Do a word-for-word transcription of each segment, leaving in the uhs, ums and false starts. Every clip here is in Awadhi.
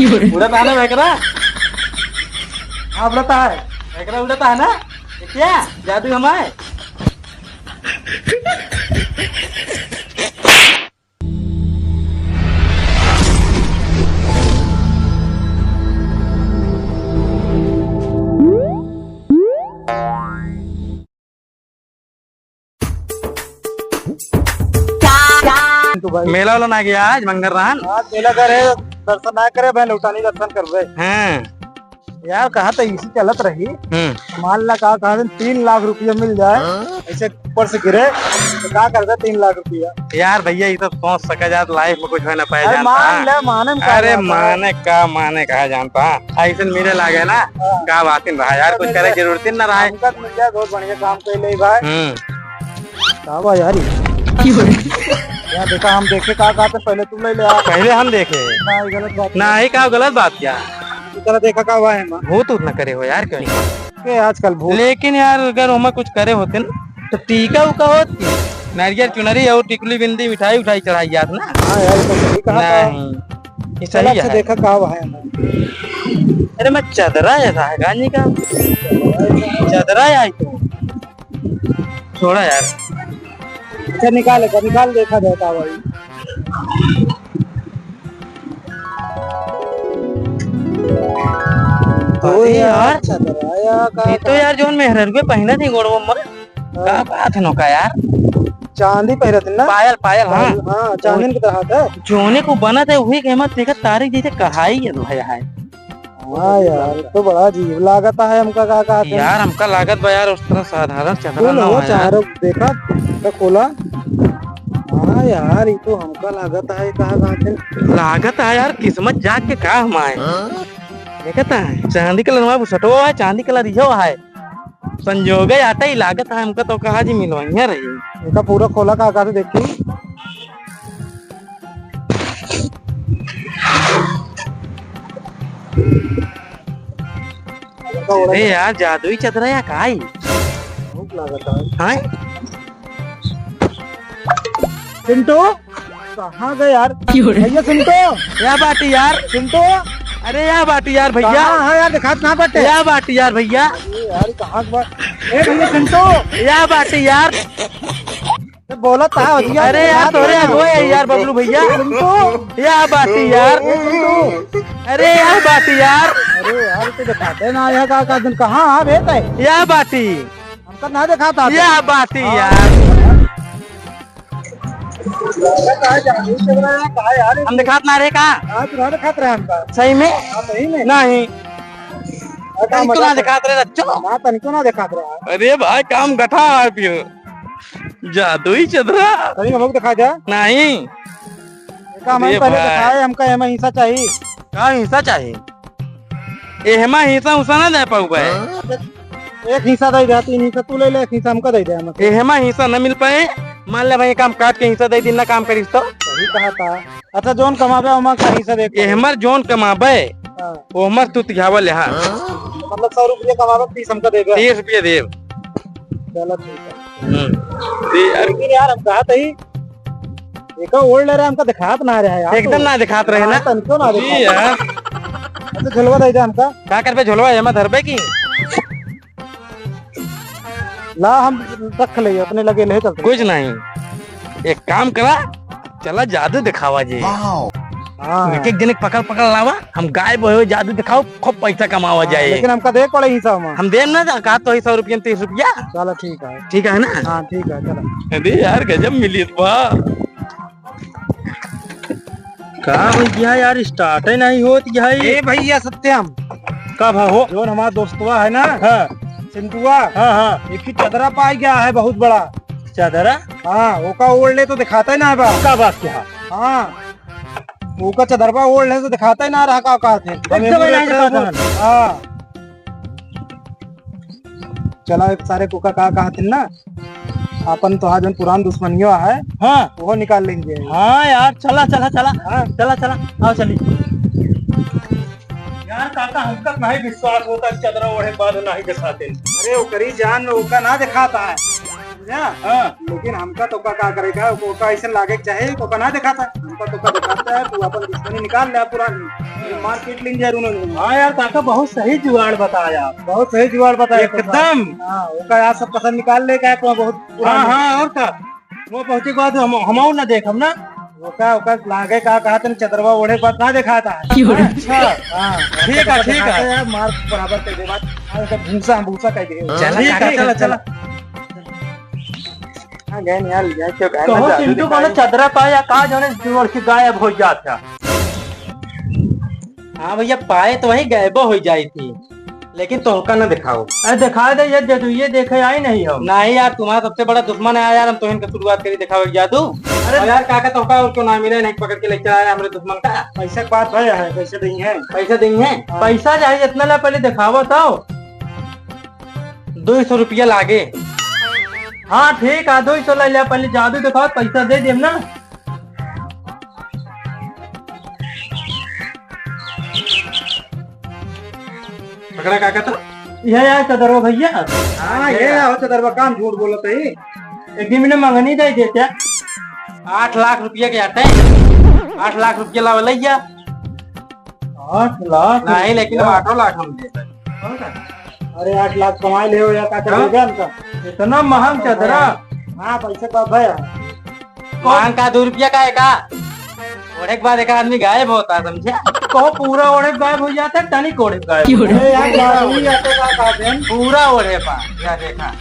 उड़त है ना भैकरा? हाँ, उड़त है। भैकरा उड़त है ना? देखिया, जादू हमारे। तो भाई मेला वाला ना गया आज मंगर रहन। आज मेला करे, दर्शन ना करे भाई, लौटानी दर्शन करबे। हाँ। यार, कहा तो इसी चलत रही। हम्म। मान ला, का कहा, तीन लाख रुपया मिल जाए, हाँ? ऐसे ऊपर से गिरे, तो का करबे तीन लाख रुपया? यार भैया, ये तो सोच सका जात, life में कुछ होए ना पाए अरे जानता। मान ले, माने में का अरे जाता है? माने का, माने का जानता, ऐसे मिले लागे ना, हाँ। का बात नहीं रहा यार, कुछ करे जरूरत ही ना रहा है। हमका तो मिल जाए, बहुत बढ़िया काम कैले भाई। हम्म। का बा यार ये? यार देखा, हम देखे का, का तो पहले तू ले ले आ। पहले हम देखे। ना, ये गलत बात है। ना, ये का गलत बात क्या? इतना देखा का हुआ है माँ? भूत उत ना करे हो यार, क्यों नहीं? के आजकल भूत। लेकिन यार, अगर ओमा कुछ करे होते ना, तो टीका उका होत की? नारियल चुनरी और टिकुली बिंदी मिठाई उठाई चढ़ाई जात ना। हाँ यार, ये तो सही कहा था। नहीं, ये चला, सही अच्छा है। देखा का हुआ है माँ? अरे, मैं चदरा ऐसा है गानी का। चदरा आई तो। छोड़ा यार। अच्छा, निकाल, एक निकाल, देखा जाए का भाई। अरे यार, चदरा या का, ये तो का? यार, जोन मेहररुए पहिनत ही गोड़वा में। हाँ। का बात है नौका यार? चांदी पहिरत ना? पायल, पायल, हाँ। पायल, हाँ, चांदी की तरह था। जोने को बनत है, वही के मत देखत तारीख जैसे कढ़ाई है, भाई है। हाँ यार, तो बड़ा अजीब लागत है हमका, का कहत है? यार, हमका लागत बा यार, उस तरह साधारण चदरा फूल ना हो हो यार। चारों देखा, तो खोला। हाँ यार, ये तो हमका लागत है, का कहत है? लागत है यार, किस्मत जाग के का हम आए। हाँ? देखत है, चांदी कलर में बुसटो है, चांदी कलर इहो है। संजोगे आटा ही लागत है हमका, तो कहा जी मिलवाइया रही। इनका पूरा खोला का, का से देखी। अरे यार, जादुई चदरा या काई? भूख लागत है। हाँ? चिंटू, कहाँ गए यार? भैया चिंटू। या बाटी यार। चिंटू। अरे या बाटी यार भैया। कहाँ है यार, दिखात ना बाटे। या बाटी यार भैया। अरे यार, कहाँ के बा-, ए भैया चिंटू। या बाटी यार। ए, बोलत है भैया, अरे यार, बात तोरे ना। अगुआ है यार, बबलू भैया। चिंटू। या बाटी यार। ए, चिंटू। अरे, या बाटी यार। अरे यार, तो दिखाते ना, यहाँ का, का दिन कहाँ आ, बेटा? या बाटी। हमका ना दिखाता। या बाटी हाँ। यार। कहाँ जा, कहाँ यार? हम दिखात ना रहे का? हाँ, तू ना दिखात रहे हमका। सही में? हाँ, सही में। नहीं। अरे, तनिको ना दिखात रहे, रच्चो। ना, तनिको ना दिखात रहे। अरे भाई, काम गठा है फिर। जादुई चदरा। तनिक हमको दिखा दे। नहीं। एका हमें अरे पहले भाई। दिखाए, हमका एमा हिस्सा चाहिए। का हिस्सा चाहिए? एहमा हिस्सा उसा ना दे पाऊ भाई। एक हिस्सा दे दे, तीन हिस्सा तू ले ले, एक हिस्सा हमका दे दे, हमका। एहमा हिस्सा ना मिल पाए। मान ले भाई, काम काट के हिस्सा दे दी, ना काम करिस तो। सही कहा था। अच्छा, जोन कमाबे, ओमा का हिस्सा दे के। एहमर जोन कमाबे, हाँ। ओहमर तू तिघावा ले, हाँ। मतलब, सौ रुपया कमाबे, तीस हमका देबे। तीस रुपया देब। चलो, ठीक है। हम्म। दे यार। लेकिन यार, हम कहा तही, एका ओढ़ ले रहे, हमका दिखात ना रहे यार, एकदम तू। ना दिखात रहे ना। हाँ, तनिको ना जी दिखात। यार। अच्छा, झोलवा दे दे हमका। का करबे झोलवा, एमा धरबे की? ला, हम रख ले, अपने लगे ले चलते। कुछ नहीं, एक काम करा, चला जादू दिखावा जी। हाँ। एक एक जने पकड़ पकड़ लावा, हम गायब होए, जादू दिखाओ, खूब पैसा कमावा हाँ, जाए। लेकिन हमका देख पड़े हिसाब में। हम देम ना, का तो है सौ रुपया, तीस रुपया। चलो ठीक है। ठीक है ना? हाँ, ठीक है, चलो। अरे यार, गजब मिली बा। का भैया यार, start ही नहीं होत है। ए भैया सत्यम, का भा हो? जोन हमार दोस्तवा है ना, हाँ। चिंटुआ, हाँ, हाँ। एक ही चदरा पाई गया है बहुत बड़ा। चदरा? हाँ, ओका ओढ़ ले तो दिखाता ही ना है बा। का बात क्या? हाँ, ओका चदरवा ओढ़ ले तो दिखाता ही ना रहा का, का थे। एकदम हम नहीं एम्बुलेंस दिखाता बोल। है। हाँ। चला, एक सारे कोका का कहत ना, अपन तो आज पुरान दुश्मनियों है, हाँ। वो निकाल लेंगे। हाँ यार, चला, चला, चला। हाँ। चला, चला, आओ चली। यार काका, हमका नहीं विश्वास होता, चदरा ओढ़े बाद नहीं दिखाते। अरे, ओकरी जान में ओका ना दिखाता है, समझा? हाँ। लेकिन हमका तो का, का करेगा, ओका ऐसे लागे के चाहे, ओका ना दिखाता। पर तो का दिखाता है, तू अपन दुश्मनी निकाल ले पुरानी। मारपीट लेंगे यार उन्होंने। हाँ यार काका, बहुत सही जुगाड़ बताया। बहुत सही जुगाड़ बताया एकदम। हाँ, ओका यार सब कसर निकाल ले, का है, तो बहुत पुरानी। हाँ, और का? वो पहुँचे के बाद हम, हमहू ना देखम ना। ओका, ओका लागे का कहा तनी चदरवा ओढ़े के बाद ना देखाता है। क्यों रे? अच्छा। हाँ, ठीक है, ठीक है। यार मार बराबर कर दे बात। हाँ, ओका भूसा, भूसा कर दे। चला, ठीक है, चला, चला। हाँ, गए नहीं यार, गए क्यों, गए ना कहो जादू चिंटू, दिखाई। कौनो चदरा पा या का जाने जोड़ के गायब हो जाता। हाँ भैया, पाए तो वही गायबो हो जाई थी, लेकिन तोहका ना दिखाओ। अरे दिखा दे, ये दे दू, ये देखे आई नहीं हम। नहीं यार, तुम्हारा सबसे बड़ा दुश्मन है यार, हम तो इनका शुरुआत करी दिखावे के जादू। अरे और यार काका, तोहका और क्यों ना मिले, नहीं पकड़ के लेके आया हमरे दुश्मन का। पैसा के बात भाई है, पैसे देंगे। पैसा देंगे? हाँ। पैसा चाहे जितना ला, पहले दिखावा तो। दो सौ रुपया लागे। हाँ ठीक है, दो सौ ले लिया, पहले जादू दिखाओ, पैसा दे देम ना। पकड़ा काका तो? यह यार चदरवा भैया। हाँ, ये आओ चदरवा, काम झूठ बोलत है। एक दिन मैंने मंगनी दे देते। आठ लाख रुपया के आटे, आठ लाख रुपया लावे लैया। आठ लाख नहीं, लेकिन रुपया। आठों लाख हम देते। अरे आठ लाख कमाई ले हो या का हाँ? चलेगा इनका? इतना महंग चदरा। हाँ, पैसे तो अब है। महंग का, दो रुपया का है का? ओढ़े के बाद एक आदमी गायब होता है, समझे? कहो पूरा ओढ़े गायब हो जाता है, तनिक ओढ़े गायब। क्यों रे? अरे यार, जादू ही आता का, का देन? पूरा ओढ़े पा, या देखा।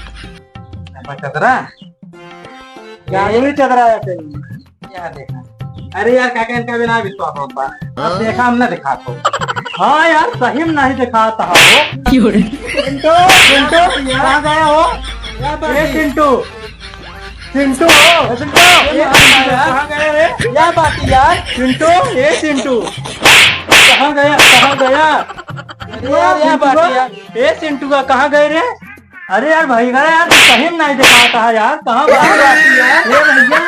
अब चदरा। जादू ही चदरा है कहीं। या देखा। अरे यार, काका इनका बिना विश्वास होता। अब देखा, हम ना दिखा तो। हाँ यार, सही में नहीं दिखाता हो। क्यों रे? चिंटू, चिंटू, कहाँ गया हो? ए चिंटू, चिंटू हो, चिंटू, ए चिंटू, कहाँ गया रे? या बात यार। चिंटू, ए चिंटू, कहाँ गया, कहाँ गया? अरे यार, या बात यार। ए चिंटू का कहाँ गए रे? अरे यार भाई, अरे यार, तू सही में नहीं दिखाता है यार, कहाँ बात है यार? ए भैया,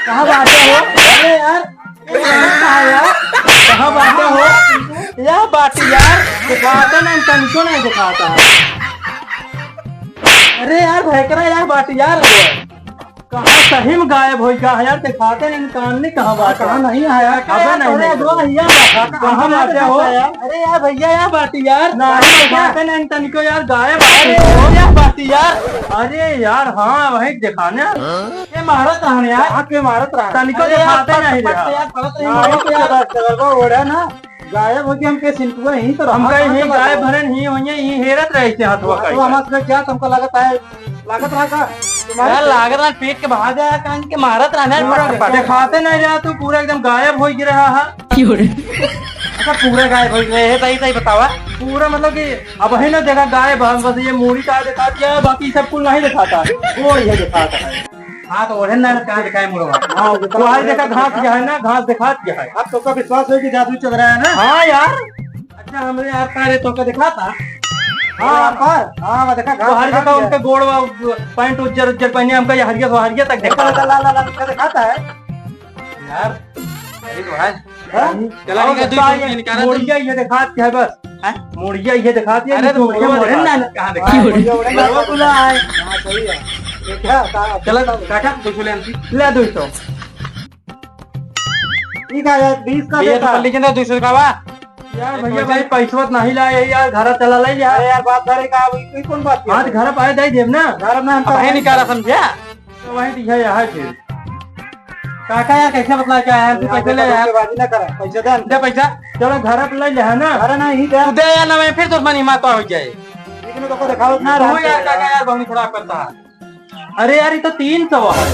कहाँ बात है हो? अरे यार, कहाँ बात है हो? या बात यार, दिखाता नहीं, तनिको नहीं दिखाता है। अरे यार, भयकरा यार, बात यार, कहाँ सही में गायब हो गया है यार, दिखाते नहीं, कान नहीं, कहाँ बात है? कहाँ नहीं है यार? अबे नहीं, अरे नहीं। अगवा, या बात है, कहाँ बात है हो? अरे यार भैया, या बात यार, नहीं दिखाते नहीं, तनिको यार, गायब है। अरे या बात यार। अरे यार, हाँ, वही दिखाने। ये मारत रहने यार। कहाँ के मारत रहा? तनिको अरे यार, दिखाते पट, नहीं पट रहा। यार, पलट नहीं मारो यार। चदरवा ओढ़ा ना, गायब हो गया, हमके सिंटुआ यहीं तो रहा। हमका यहीं गायब भरन ही होइए, यहीं हेरत रहे थे हाथवा का। तो हमारे से क्या तुमको लगता है? लागत रहा का? तुम्हारे यार, से? लागत रहा, पीट के भाग गया, कान के मारत रहा ना, पूरा दिखाते नहीं रहा, तू पूरा एकदम गायब हो गिर रहा है। क्यों रे? अच्छा, पूरा गायब हो गया है, सही, सही बतावा। पूरा मतलब कि अब ही ना देखा गायब है, बस ये मूड़ी का दिखा दिया है, बाकी सब कुल नहीं दिखाता है, वो ये दिखाता है। हाँ, तो ओढ़े ना, कहाँ दिखाए मुड़वा? हाँ, वो तो वहाँ देखा, घास दिखाता है। जो है ना, घास दिखा दिया है। अब तो का विश्वास हो कि जादू चल रहा है ना? हाँ यार। अच्छा, हमरे यार का रे, तो का दिखाता? हाँ, पर, हाँ, वो देखा, घास तो हर दिखा जगह दिया। उनके गोड़ वा, पैंट उज्जर उज्जर पहने, हमका ये हरिया से हरिया तक देखा ला, ला, ला, ला, ला, दिखाता है। यार, अरे तो भाई। हाँ? चला, और निकाल, दो बताओ, सौ रुपया ये निकाला तुम। मोड़िया ये दिखात क्या है बस? हैं? मोड़िया ये दिखात है, अरे, ये तो तो मोड़िया मोड़िया दिखात ना, है। कहाँ दिखात हाँ, है? मोड़िया, मोड़िया, मोड़िया खुला है। हाँ, सही है। ये क्या, का-, चला, काका, दो सौ ले आंटी। ले, दो सौ। ठीक है यार, बीस का भैया, देता। तो लीजिए ना, दो सौ का बा। यार, भैया, भाई, पैसवा तो नहीं लाए यार, घर चला ले यार। अरे यार, बात करे का, अभी कोई कौन बात किया? हाँ, तो घर पाए दे देब ना। घर में हम अब तो है निकाला, समझे? तो वही तो है, यहाँ फिर। काका यार, कैसे बतला क्या है? तू यार, पैसे ले यार। धोखेबाजी ना करा, पैसे दे। दे पैसा। चलो, घर पे ले ले, है ना? अरे नहीं, दे। तू दे यार, ना मैं फिर दुश्मनी माता हो जाए। इतने तो को दिखावत ना तू रहा। यार, काका यार, बहुत खराब करता है। अरे यार, ये तो तीन सौ है,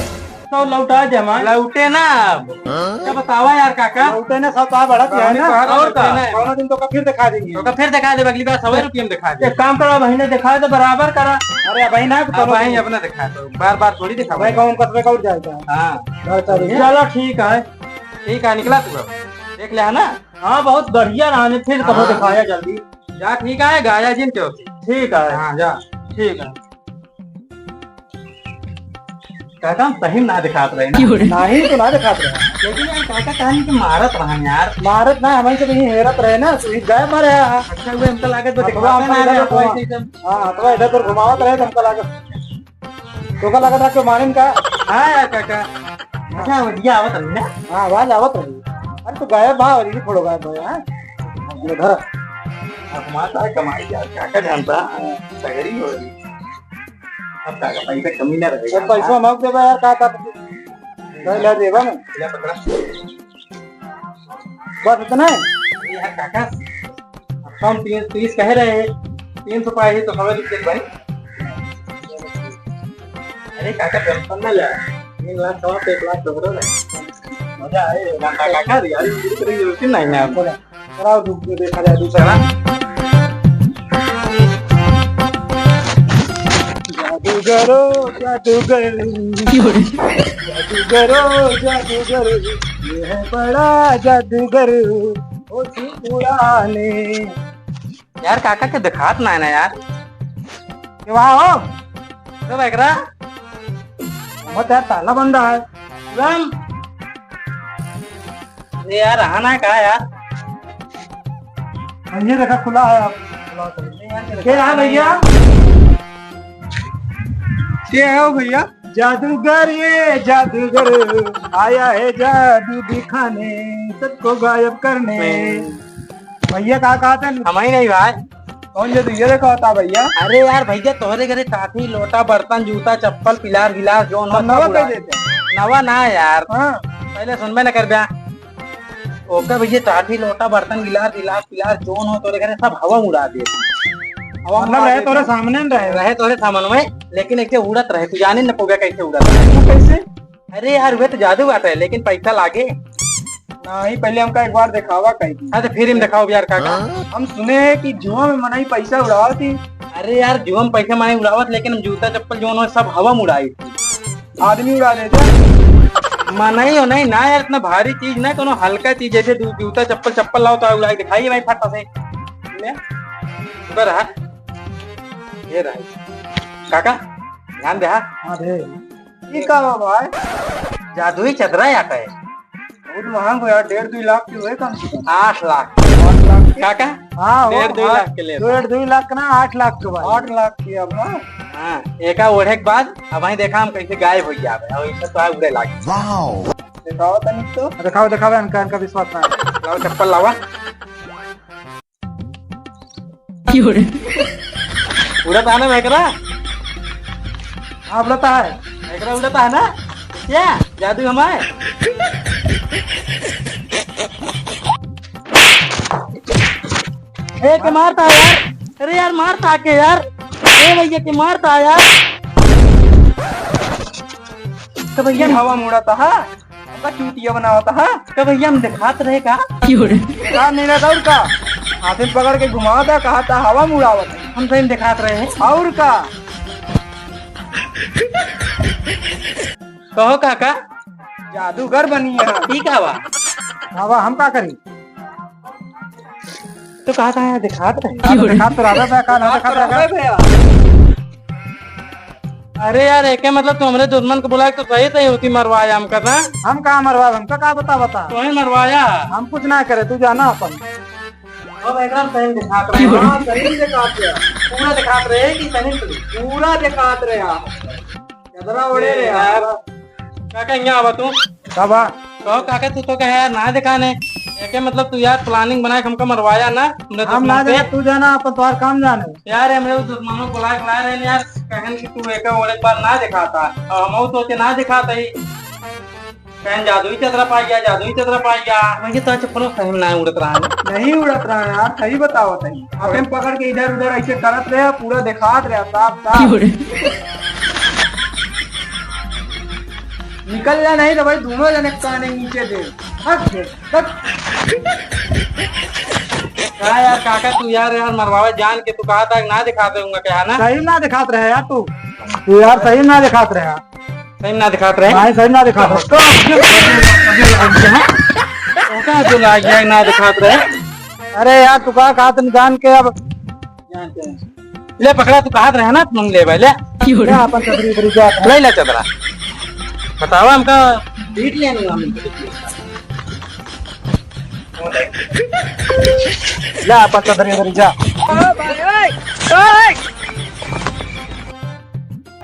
सौ लौटा दे हमार। लौटे ना अब। हाँ? क्या बतावा यार काका? लौटे ना, सब तो बढ़त है ना। और का? कौनो दिन तो का फिर दिखा देंगे। तो का फिर दिखा दे, अगली बार सौ रुपये में दिखा दे। एक काम करो, भाई ने दिखा दे, बराबर करा। अरे भाई ना, अब भाई अपना दिखा दो, बार बार थोड़ी दिखा भाई। कौन कसबे का उठ जाएगा? हाँ। चलो ठीक है। ठीक है, निकला तू अब। देख ले, है ना? हाँ, बहुत बढ़िया रहा, फिर कबो हाँ। दिखाया जल्दी। जा, ठीक है, गाया जिन के होती। ठीक है। हाँ, जा। ठीक है। काका, हम सही में ना दिखात रहे ना। क्यों रे? नहीं तो ना दिखात रहे। लेकिन यार, काका, कहानी के मारत रहन यार। मारत ना, हमारे से कहीं हेरत रहे ना, तो ये गायब मारे हैं। अच्छा, वो हमका लागत बा, हाँ, दिखाते ना रहे, तो वैसे एकदम। हाँ, तो इधर उधर घुमावत रहे, तो हमका लागत। तो का लागत रहा कि मारेन का? हाँ यार, काका। क्या हो, भैया, आवत रही ना? हाँ, आवाज आवत रही। अरे, तो गायब बा, और ये थोड़ा गायब बा, हाँ? ये धर। अब माता कमाई यार, काका जानता, सगरी हो रही। अब काका पैसा कमी ना रहेगा। अब पैसा हम आपके बा यार, का, का, का ले देबा ना? ले पकड़ा। बस इतना है? अरे यार काका, अब तो हम तीन, तीस कह रहे हैं, तीन सौ पाए हैं तो हमें दिक्कत भाई। अरे काका, टेंशन ना ले, तीन लाख कमा तो एक लाख तो भरो ना। मजा आए ना काका, यार, ये तो नहीं है। चला, कराओ, दू-, देखा जाए दूसरा। जादूगरो, जादूगर। जादूगरो, जादूगर। ये है बड़ा जादूगर। ओ उड़ाने। यार, काका के देखात ना है ना यार। के बा हो? तो बैकरा। मत यार, ताला बंद है। राम। अरे यार, आना का यार? ये देखा, खुला है आप। खुला तो नहीं यार, के रहा भैया? के है वो भैया? जादूगर, ये जादूगर आया है जादू दिखाने, सबको गायब करने। भैया का कहत है? हम ही नहीं भाई। कौन जे तू ये देखा होता भैया? अरे यार भैया, तोहरे घरे टाटी, लोटा, बर्तन, जूता, चप्पल, पिलार, गिलास, जोन हो, हम नवा सब कह उड़ा देते हैं। नवा ना यार। हाँ। पहले सुनबे न कर ब्या। ओकर भैया टाटी, लोटा, बर्तन, गिलास, गिलास, पिलार, जोन हो तोरे घरे सब हवा उड़ा दे। हवा मतलब उड़ा रहे दे। तोरे सामने न रहे। रहे तोरे सामने में, लेकिन ऐसे उड़त रहे, तू जाने न पोगे कैसे उड़त रहे। तू कैसे? अरे यार, वे तो जादू बात है, लेकिन पैसा लागे। नहीं, पहले हमका एक बार दिखावा कहीं। हाँ, तो फिर हम दिखाओ यार, काका। हम सुने हैं कि जुआ में मनई पैसा उड़ावत ही। अरे यार, जुआ में पैसा मनई उड़ावत, लेकिन हम जूता चप्पल जोन हो, सब हवा में उड़ाई। आदमी उड़ा देते। मनई हो नहीं ना यार, इतना भारी चीज ना, कोनो हल्का चीज, जैसे जू-, जूता चप्पल, चप्पल लाओ तो उड़ाई दिखाइए भाई, फट से। ले, उधर रहा। ये रहा। काका, ध्यान दे, हाँ। हाँ, दे। ई का बा भाई? जादुई चदरा आटा है। बहुत महंग हो यार, डेढ़ दुई लाख के होए कम से कम। आठ लाख। आठ लाख के? काका? हाँ, हो, डेढ़ दुई आठ, लाख के ले। डेढ़ दुई लाख के ना, आठ लाख के भाई। आठ लाख के अब ना। हाँ, एका ओढ़े के बाद अब वहीं देखा हम कैसे गायब हो जावे, और इसे तो उड़े लागे। वाओ। दिखाओ तनिक तो। दिखाओ, दिखाओ, इनका, इनका विश्वास ना है। लाओ चप्पल लावा। क्यों रे? उड़त है ना एकरा? हाँ, उड़त है। एकरा उड़त है ना? क्या? जादू हमारे? ए, के मारता है यार। अरे यार, मारता के यार। ए भैया, के मारता है यार। तो भैया, हवा मुड़त है। हमका चूतिया बनावत हा? का भैया हम देखात रहे का? का नहीं रहता और का? हाथे पकड़ के घुमावत हा, कहा था हवा में उड़ावत है। हम सही में देखात रहे हैं। और का? कहो काका। जादूगर बनी है। ठीक है बा। हाँ बा, हम का करी? तो कहा था यार, देखात रहे। हाँ, तो देखात तो रहा था, का ना देखात रहा था। अरे यार, एके मतलब तू हमरे दुश्मन को बुलाए तो सही सही होती मरवाया हमका ना। हम कहाँ मरवाए, हमका का बता, बता। तू ही मरवाया। हम कुछ ना करे, तू जाना अपन। अब एकदम सही दिखात रहे। हाँ, सही दिखात रहे। पूरा दिखात रहे कि सही से? पूरा दिखात रहे आप। चदरा ओढ़े रहे यार। आप। काका, यहाँ आवा तू। का बा? कहो काका, तू तो कहे यार ना दिखाने। एके मतलब तू यार planning बनाए के हमका मरवाया ना, हमरे हम ना दुश्मन से। जाने, तू जाना, अपन तोहार काम जाने। यार, हमरे उस दुश्मनों को बुलाए, बुलाए रहे यार, कहन कि तू एके और एक बार ना दिखाता, और हम सोचे ना दिखाता ही। कहन जादुई चदरा पाई गया, जादुई चदरा पाई गया। मैं ये तो चप्पलों सही में ना उड़त रहा है। नहीं उड़त रहा है यार, सही बतावत है। अपन पकड़ के इधर उधर ऐसे करत रहे, पूरा दिखात रहे, साफ, साफ। क्यों रे? निकल जा, नहीं तो भाई दोनों जने काने नीचे दे। हट दे, हट। का यार काका, तू यार, यार मरवावे जान के तू कहा था ना दिखाते होंगे क्या ना? सही ना दिखात रहे यार तू। तू यार सही ना दिखात रहे यार। सही ना दिखात रहे? नहीं, सही ना दिखात रहे। तो का जो लाग गया ना दिखात रहे? अरे यार तू कहा, कहा तुम जान के अब। ले पकड़ा, तू कहात रहे ना, तुम ले भाई, ले। क्यों रे? ले अपन चदरी उदरी जा। ले, ले चदरा। बतावा हमका। पीट ले ना हम। ले अपन चदरी उदरी जा। ओ भाई, ओए, ओए।